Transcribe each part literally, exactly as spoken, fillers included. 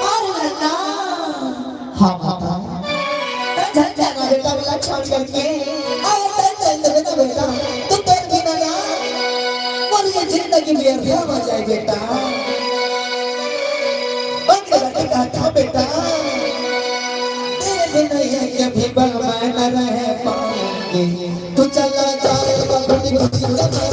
अरे लल्ला। हाँ माता। तैं झन जाना बेटा, मोला छोड़ करके। अरे तैं चल देबे ना बेटा, त तोर बिना ना मोर ये जिंदगी व्यर्थ हो जाए बेटा। बंद कर के कहा था बेटा, तेरे बिना ये, ये भी पल मैं न रह पाऊंगी। तू चला जाए बबुली, अरे लल्ला।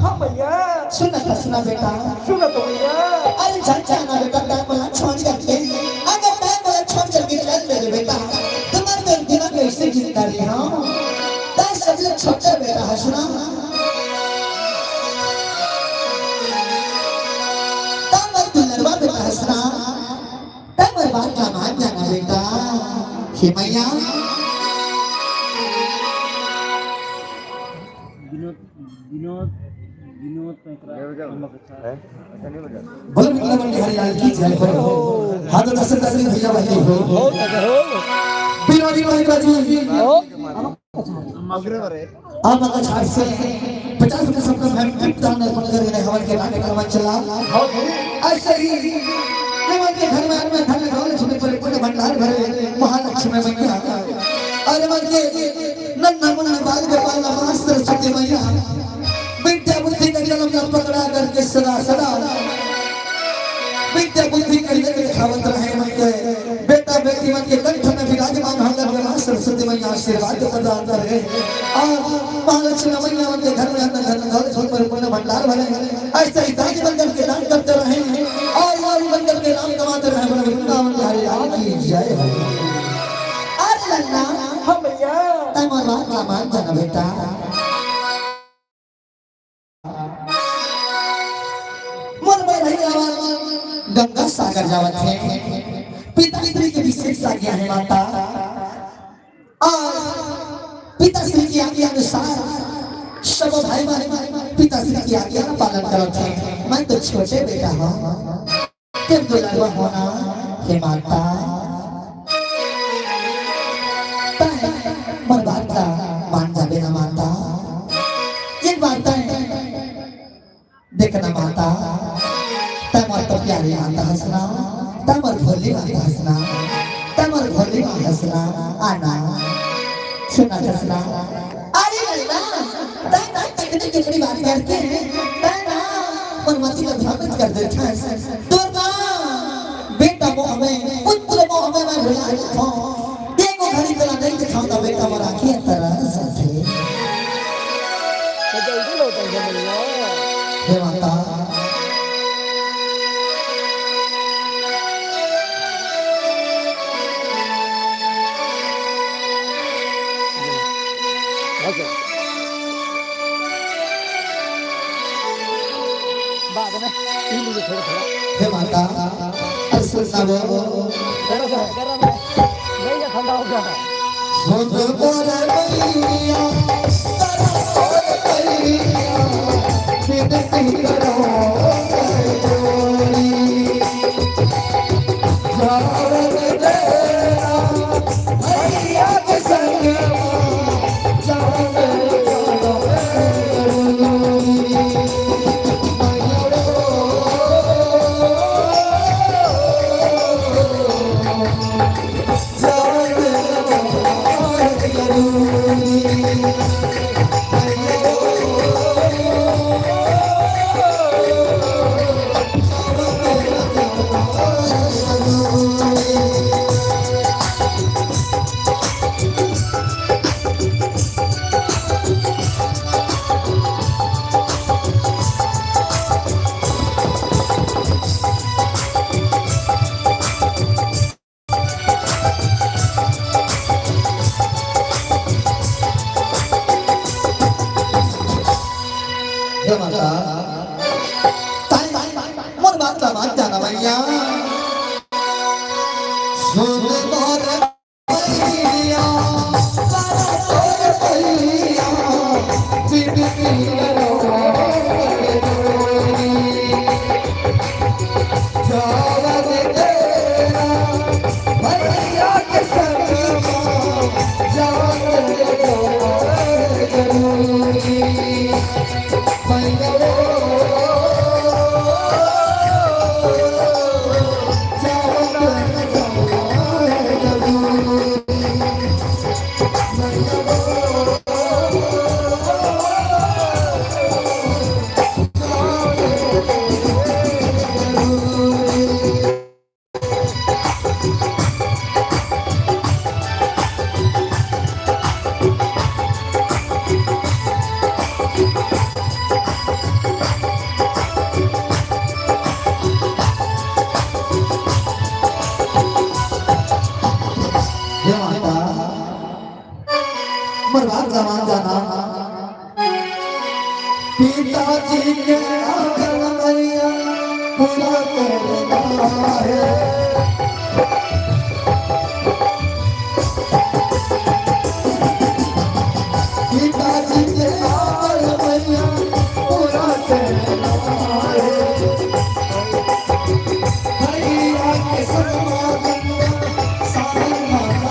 हाँ भैया। सुन ना, सुन ना बेटा। सुन ना तो भैया। अरे झन जाना बेटा, तैं मोला छोड़ करके। अगर तैं मोला छोड़ करके चल देबे बेटा, त मैं तोर बिना कैसे जिंदा रही हूँ? तैं सबले छोटा बेटा हस ना। तैं मोर दुलरवा बेटा हस ना। तैं मोर बात ला मान जाना बेटा। हे मैया। विनोद, विनोद, विनोद पैंतरा। बोलो विनोद बिहारी लाल की जय हो। हाथ उठा सकता है भैया भाई हो। विनोद पैंतरा जी। अग्रवर है। आप अगर छात्र से पचास रुपये सबका मैं टिप दान अर्पण कर रहे हवन के नाटक का मंच चला। ऐसे ही निमन के घर में आत्मा धन लगाओ, लक्ष्मी परिपूर्ण भंडार भरे, महालक्ष्मी मैया। और निमन के नन्ना मुन्ना बाल गोपाल माँ सरस्वती मैया, विद्या बुद्धि का कलम न पकड़ा करके सदा सदा विद्या बुद्धि के लेकर खावत रहे मन के बेटा बेटी मन के कंठ में विराजमान होकर माँ सरस्वती मैया आशीर्वाद प्रदान करे। और महालक्ष्मी मैया मन के घर में अन्न धन दौलत हो परिपूर्ण भंडार भरे। ऐसे ही दानी बनकर के दान करते रहे और माली बनकर के नाम कमाते रहे। बोलो वृंदावन बिहारी लाल की जय हो। अरे लल्ला। हाँ भैया। तैं मोर बात ला मान जाना बेटा। मोर बड़हई रावण गंगा सागर जावत हे। पिताश्री के विशेष आज्ञा हे माता, अउ पिताश्री के आज्ञा अनुसार सब भाई मन पिताश्री के आज्ञा ला पालन करत हे। मैं तो छोटे बेटा हंव, तें दुलरवा हो ना हे माता। तैं मोर बात ला मान जाबे ना माता। एक बात तैं देख ना माता, तैं मोर तो प्यारी माता हस ना, तैं मोर भोली माता हस ना, तैं मोर भोली माता हस ना, आ ना, सुन ना हस ना। अरे लल्ला, तैं ना तकनी कितनी बात करके, तैं ना मोर मति ला भ्रमित कर देथस। तोर ना बेटा मोह में, पुत्र मोह में मैं भुला जाथंव। एको घड़ी तोला नइ देखावंव त बेटा मोर आँखी अंतरा जाथे। तो जल्दी लौटन हे मैया। हे माता। हाँ सर। बाद में पी लीजिए थोड़ा थोड़ा। हे माता, अरे सुन ना वो। गरम है, गरम है। नहीं, ये ठंडा हो गया है। सुन मोर मैया, सुन मोर मैया, विनती करो कर जोड़ी। जावन तेरा भैया के संग जावन तेरा। हे माता, ताई, मोर बात ला मान जाना मैया। सुन मोर मैया, सुन मोर मैया, विनती करो कर जोड़ी। जावन तेरा भैया के संग जावन तेरा जरूरी। मैया वो जावन तेरा जरूरी। हे माता, मोर बात ला मान जाना। पिताजी के आंगन मैया पूरा करना है। पिताजी के आंगन मैया पूरा करना है। भैया के सनमा गंगा सावन माता।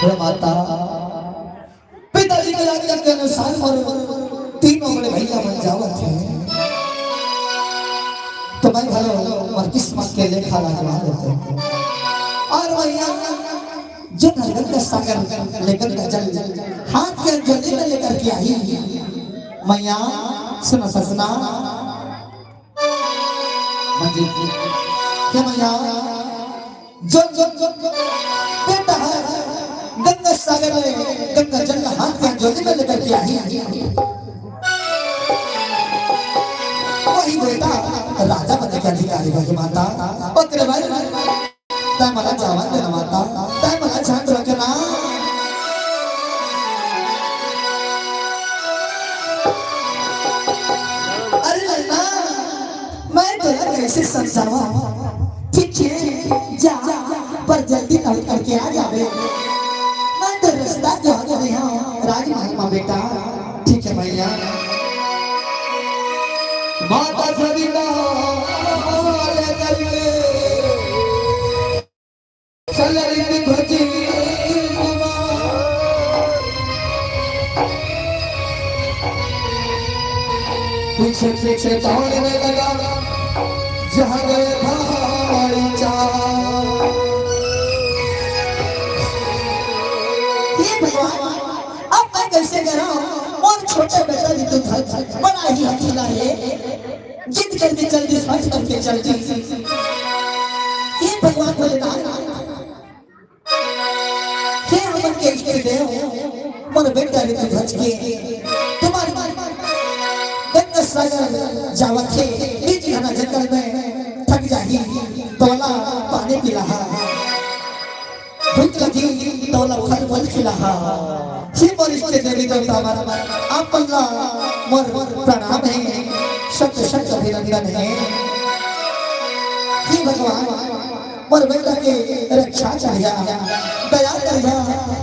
हे माता, पिताजी के आज्ञा के अनुसार मोर तीनों बड़े भैया मन जावत हे, तो मैं घलो मोर किस्मत के लेखा लगवा लेते हंव। अउ मैया, जो गंगा सागर ले गंगा जल, हाथ के अंजलि में लेकर के आही। मैया, सुन सजना। हाँ जी। हे मैया, जो, जो, जो, जो बेटा हे, गंगा सागर में गंगा जल हाथ के अंजलि में लेकर के आही, वही बेटा राजा बने के अधिकारी होही माता। ओ तेरे भाई, तैं मोला जावन दे ना माता, तैं मोला झन रोक ना। अरे ललना, मैं तोला कइसे समझावंव? ठीक हे, जा, पर जल्दी लौट करके आ जाबे। मैं तो रस्ता जोहत रेहेंव राजमहल म बेटा। ठीक हे भैया। माता सविता हवाले करके चल रही थी भजी। पीछे पीछे दौड़ने लगा, जहाँ गए भाई चाल। हे भगवान, अब मैं कइसे करंव? मोर छोटे बेटा ऋतुध्वज बड़ा ही हठीला हे, जिद करके चल दिस, हठ करके चल दिस। हे भगवान भोलेनाथ, हे हमन के इष्ट देव, मोर बेटा ऋतुध्वज के, तुम्हर गंगा सागर जावत हे, बीच घना जंगल में थक जाही, तोला पानी पिलाहा, भूख लगी, तोला फल फल खिलाहा। हे मोर इष्ट देवी देवता मन, आप मन ला मोर प्रणाम हे, शत शत अभिनंदन हे। हे भगवान, मोर बेटा के रक्षा करिहा, दया करिहा,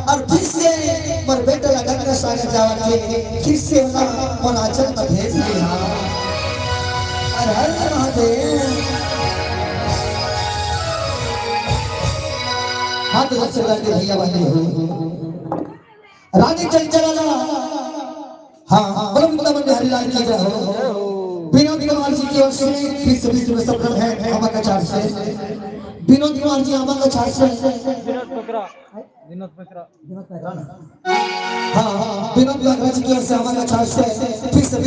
अउ फिर से मोर बेटा ला गंगा सागर जावत हे, फिर से ओला मोर आंचल म भेज दिहा। हर हर महादेव। हाथ रख से लगे भैया बहनी हो। रानी चंचला। हाँ, हाँ, बोलो वृंदावन बिहारी लाल की जय हो। विनोद कुमार जी की ओर से बीस बीस रुपए सफल है आमा कछार से। विनोद कुमार जी आमा कछार से। विनोद पकड़ा। विनोद पकड़ा। हाँ, हाँ, विनोद कुमार जी की ओर से आमा कछार से बीस बीस